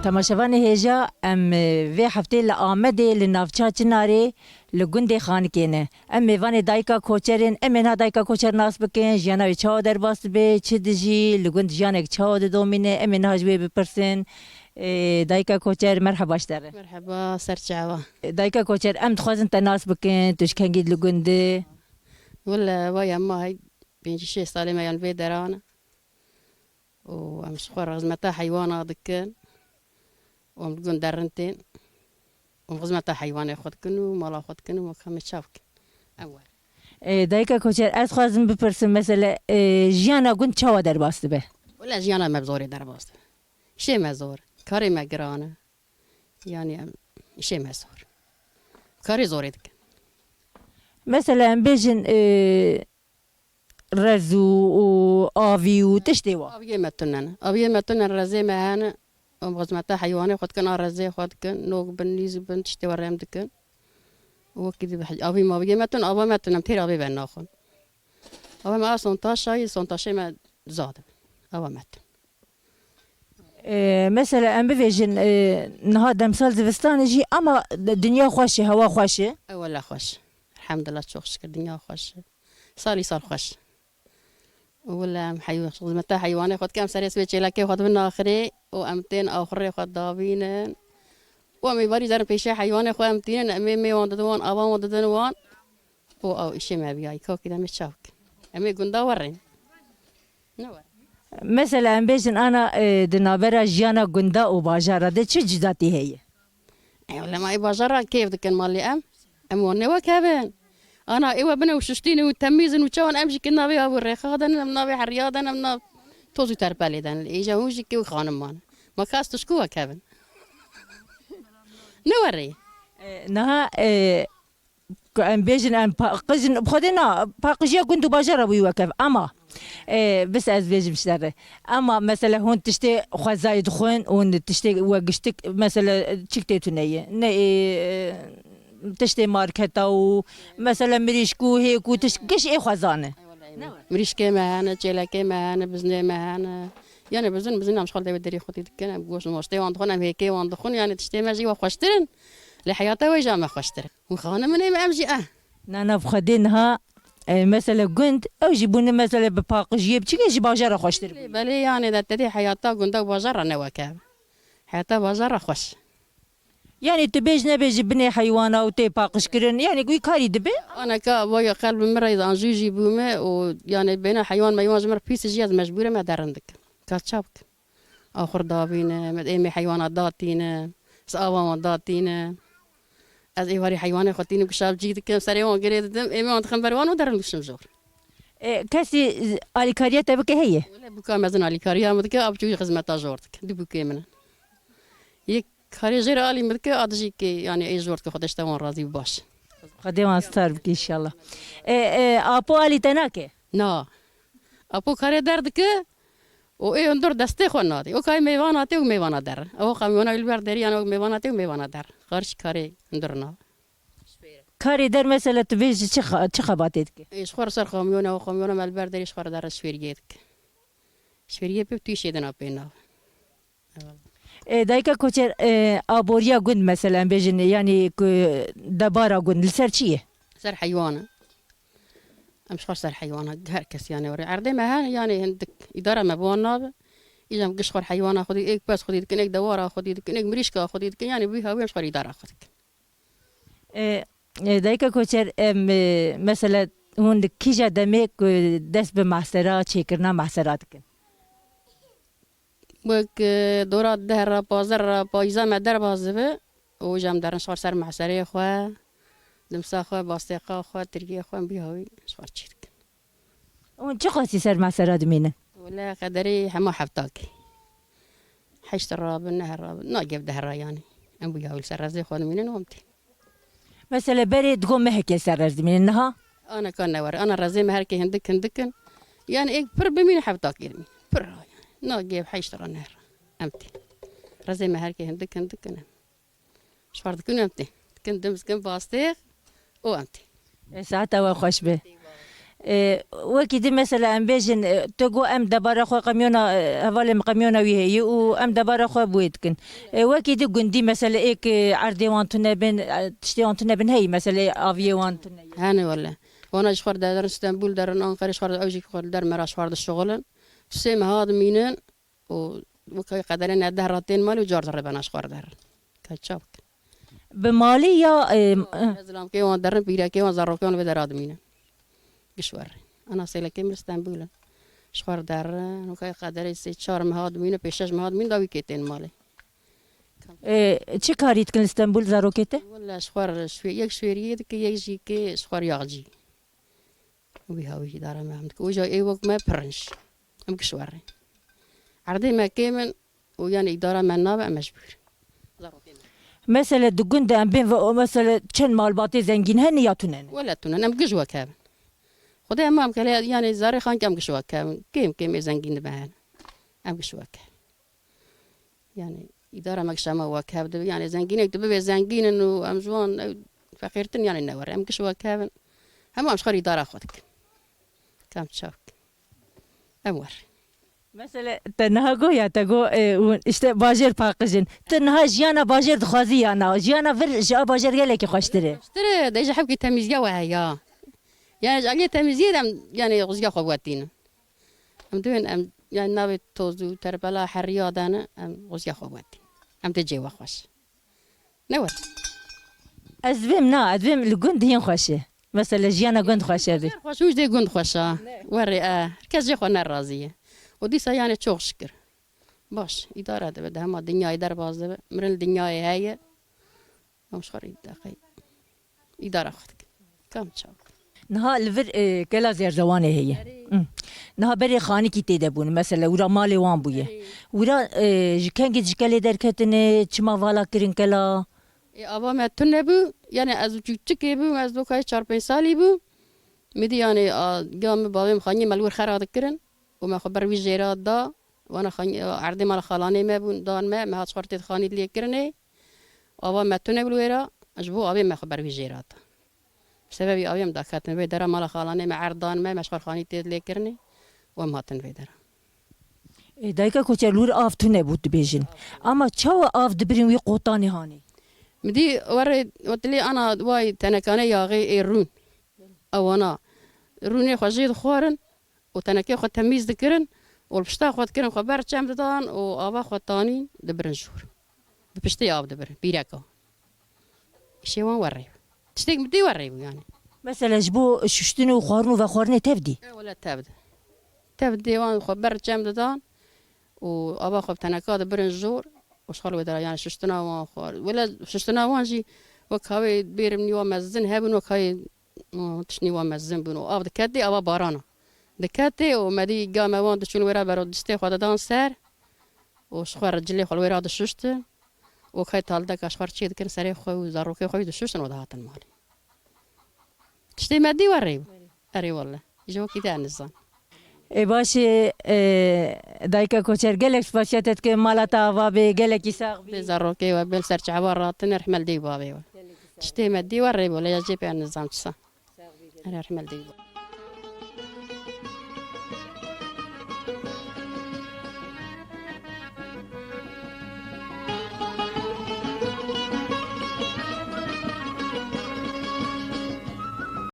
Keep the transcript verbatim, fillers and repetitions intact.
Temaşevanê hêja, em, e, vê heftê li Amedê, li navça Çinarê, li gundê Xanikê ne. Em mêvanê Dayika Koçer in, em ê niha Dayika Koçer nas bikin, jiyana wê çawa derbas dibe, çi dijî, li gund jiyanek çawa didomîne, em ê niha ji wê bipirsin. E, Dayika Koçer, merheba ji te re. Merheba, ser çava. E, Dayika Koçer, em dixwazin te nas bikin, tu ji kengî li gund î? Wele, vay, em ma hey pêncî şêst salê me yan vê deran. û em ji xwe re xizmeta heywana dikin û em li gund derin tên û em xizmeta heywanê xwe dikin û mala xwe dikin û em ê çav bikin. Em werin. Ê, Dayika Koçer, ez xwazim bipirsim, mesele, ê, jiyana gund çawa derbas dibe? Wele jiyana me bi zorê derbas dibe. Îşê me zor, karê me giran e. Yanî em îşê me zor. Karê zorê dikin. Mesela em bêjin, ê, rez û, û avî û tiştê wa. Aviyê me tune ne. Aviyê me tune, rezê me hene. Em xizmeta heywanê xwe dikin, a rezê xwe dikin, nok bin, nîz bin, tiştê we rem dikin. Wekî dibe he-, avî maviyê me tune, ava me tune, em têr avê ve naxwin. Ava me a sontaşa yî, sontaşê me zad e. Ava me tune. Ee, mesela em bivêjin, ee, niha demsal zivistanê jî, ama dinya xweş e, hewa xweş e. E, wele xweş. Elhamdulillah, çok şükür, dinya xweş e. Salî sal xweş. Wele em heyw-, xizmeta heywanê xwe dikin, em serê sibê çêlekê xwe dibin axirê û em tên axurê xwe davînin. Û em ê barî zerin pêşê heywanê xwe em tînin, em ê mêwan didin wan, avan wan didin wan. Û ew îşê me biyayî, kakî de em ê çav bikin. Em ê gunda werên. Ne were. Mesela em bêjin ana, e, di navbera jiyana gunda û bajara de çi cizatî heye? E, wele ma ê bajara kêf dikin malê em. Em wan ne wek hev in. Ana ê we bine û şiştîn û temîz in û çawan em jî ki navê aw û rêxa de ne, em navê heriya de ne, em nav toz û terpelê de ne. Îja hûn jî kê û xanim man. Ma kas tu ji ku wek hev in? Ne were. E, niha, e, ku em bêjin em paqij in, bi Xwedê na, paqijiya gund û bajara bûyî wek hev. Ama, e, bis ez bêjim ji te re. Ama mesela hûn tiştê xwezayê dixwin, hûn tiştê we giştik, mesela çik tê tune ye? Ne, e, tiştê marketa û mesela mirîşk û hêk û tişt giş ê xwezan e. Mirîşkê me hene, çêlekê me hene, biznê me hene. Yani bizin, bizin em ji xwe li dewê derê xwedî dikin, em goşt û moştê wan dixwin, em hêkê wan dixwin, yani tiştê me jî wa xweştir in. Lê heyata wê jî me xweştir in. Hûn xanim in ê me em jî eh. Na, na, bi Xwedê niha, e, mesela gund, ew jî bûne mesela bi paqijiyê, bi çikê ji bajara xweştir bûye. Belê, belê, yani de tedê heyata gunda û bajara ne weke. Heyata bajara xweş. Yani tu bêj nebêjî binê heywana û tê paqijkirin, yani wî karî dibe? Aneka vaya qelbê min re an jû jî bûme û yani bêne heywan meywan ji min re pîs jî ez mecbûr im, me derin dikim. Ka çav bikim? Axur davîne, me ê me heywana datîne, ez avan wan datîne. Ez êvarî heywanê xwe tînim, kişav cî dikim, serê wan girê didim, ê me wan dixim ber wan û derin dişim jor. E, kesî alîkariya te bike heye? Wele bûka mezin alîkariya min dike, a biçûk jî xizmeta jor dike. Du bûkê min in. Yek karê jêr alî min dike, a dijî kê, yani ê jor dike, Xwedê ji te wan razî bi baş. Xwedê wan star bike inşallah. E, e, apo alî te nake? Na. Apo karê der dike û ê hundir destê xwe nadê. O kay mêvana tê û mêvana der. O kamyona li ber derî, yani o mêvana tê û mêvana der. Xariş karê hundir na. Karê der mesela tu vê ji çi xa-, çi xebatê dike? Ê, ji xwe re ser kamyona, o kamyona me li ber derî ji xwe re der şfêriyê dike. Şfêriyê pê tu şêdina pê nav. Eyvallah. E, dayika Koçer, e, aboriya gund mesela em bêjin, yani ku debara gund li ser çi ye? Ser heywana. Em ji xwe ser heywana, her kes yani were. Erdê me hene yani hindik îdara me bi wan nabe. Îja em giş xwe heywana xwedî, êk pez xwedî dikin, êk dewara xwedî dikin, êk mirîşka xwedî dikin, yani bi hawî em ji xwe îdara xwe dikin. E, e, dayika Koçer, em, e, mesela hûn di kîja demê ku dest bi mehsera, çêkirina mehsera dikin? Wek, e, dora deh re, pazdeh re, payîza me derbas dibe û ji em derin ji xwe ser mehserê xwe, dimsa xwe, bastêqa xwe, tirgiyê xwe, em bî hawî ji xwe çê dikin. Hûn çiqasî ser mehsera dimînin? Wele qederê hema heftakê. Heşt rabin, neh rabin, nagê bi deh ra yanî. Em bû ya wî li ser rezê xwe dimînin û em tê. Mesela berê digo mehekê ser rez dimînin, niha? Ana ka ne were, ana rezê me herkê hindik hindik in. Yani êk pir bimîne heftakê dimîn. Pir ra yani. Nagê bi heşt ra, neh ra. Em tê. Rezê me herkê hindik hindik in. Ji xwe dikin em tê. Dikin dim, dikin bastêx û em tê. E, saeta we xweş be. E, wekî di mesela em bêjin, e, tu got em debara xwe qemiyona, e, hevalê min qemiyona wî heye û em debara xwe bi wê dikin. E, wekî di gundî mesela êk, e, erdê wan tune bin, e, tiştê wan tune bin heyî mesela aviyê wan tune ye. Hene wele. Wana ji xwe re derin Stenbul derin Anqerê ji xwe re ew jî xwe li dermera ji xwe re dişixulin. Sê meha dimînin û weke qederê ne deh re tên malê û car re bena ji xwe re derin. Ka çav bikin. Bi malî ya, e, e. Zilamkê wan derin, pîrekê wan, zarokê wan vê dera dimînin. Giş werê. Ana sêlekê min Stenbul in. Ji xwe re derin, weke qederê sê çar meha dimînin, pêş şeş meha dimînin, da wî kê tên malê. E, çi karî dikin li Stenbul zarokê te? Wele ji xwe re şwê-, yek şwêriyê dike, yek jî ke ji xwe re yaxcî. Wî ha wî îdara me em dike. Wî jî ê wek me pirinç. Em giş werê. Erdê me kêm in û yani îdara me nabe em mecbûr. Zarokê me. Mesele di gund de em bên ve o mesele çend malbatê zengîn hene ya tune ne? Wele tune ne, em giş wek hev in. Xwedê em am kele yani zarê xankî em giş wek hev in. Kêm kêm ê zengîn dibe hene. Em giş wek hev in. Yani îdara me şema wek hev dibe. Yani zengînek dibe zengîn in û em ji wan ew feqîrtin yani ne were. Em giş wek hev in. Hema em ji xwe re îdara xwe dikin. Kam çav. Em were. Mesele te niha got ya te got, e, û işte bajêr paqij in. Tu niha jiyana bajêr dixwazî ya na? Jiyana vir ji a bajêr gelekî xweştir e. Xweştir e, de ji hevkî temîziya we heya. Yani ji aliyê temîziyê de em yani xuziya xwe wetînin. Em dibên em, yani navê toz û terpela heriya dane, em xuziya xwe wetîn. Em tê cê we xweş. Ne wet. Ez dibêm na, ez dibêm li gund hîn xweş e. Mesela jiyana gund xweş e bê. Xweş û ji dê gund xweş a. Ne. Werê e, kes jê xwe ne razî ye. Û dîsa yani çok şükür. Baş, îdare dibe, de hema dinyayê derbas dibe. Mirin li dinyayê heye. Em ji xwe re îdare xwe dikin. Kam çav. Niha li vir, e, kela zerzewanê heye. Erê. Hı. Niha berê xanîkî tê de bûn. Mesela wira malê wan bûye. Erê. Wira, e, ji kengê ji kelê derketine, çima vala kirin kela? E, ava me tune bû. Yani ez çûçikê bûm, ez lokayê çar pênc salî bûm. Midî yani, a, ya min bavê min xaniyê me li wir xera dikirin. Û me xwe ber wî jêra da. Wana xanî-, erdê mala xalanê me bûn, dan me, me hat xwe re tê xanî lê kirinê. Ava me tune bû wêra, ji bo avê me xwe ber wî jêra da. Bi sebebî avê em daketin vê dera mala xalanê me, erdan me, me ji xwe xanî tê lê kirinê û em hatin vê dera. E, dayika Koçer, li wir av tune bû dibêjin. Ama çawa av dibirin wî qotanê hanê? Min dî werê, we dilê ana way tenekane yaxê ê rûn. Ewana rûnê xwe jê dixwarin û tenekê xwe temîz dikirin û li pişta xwe dikirin, xwe ber çem didan û ava xwe tanîn dibirin jor. Bi piştê av dibirin, pîreka. Îşê wan werê bû. Tiştek min dî werê bû yani. Mesela ji bo şuştin û xwarin û vexwarinê tev dî? E, wele tev di. Tev dê wan xwe ber çem didan û ava xwe bi teneka dibirin jor û ji xwe li wê dera yani şuştina wan xwar. Wele şuştina wan jî wek havê bêrim nîwa mezin hebûn, wek havê, û, tişt nîwa mezin bûn û av diketê, ava barana. Diketê û me dî ga me wan diçûn wêra bero distê xwe didan ser û ji xwe re cilê xwe li wêra dişuştin û kay taldeka ji xwe re çê dikirin serê xwe û zarokê xwe jî dişuştin û dihatin malê. Tiştê me dî werê bû. Erê wele. Ji wekî te nizan. Ê baş e, e, dayika Koçer, gelek spasiya te dikim, mala te ava bê, gelekî sax bî. Bê zarokê we, bê li ser çava ratin, rehme li dê û bavê we. Tiştê me dî werê bû, lê ez jê pê nizam çisa. Erê rehme li dê û bavê.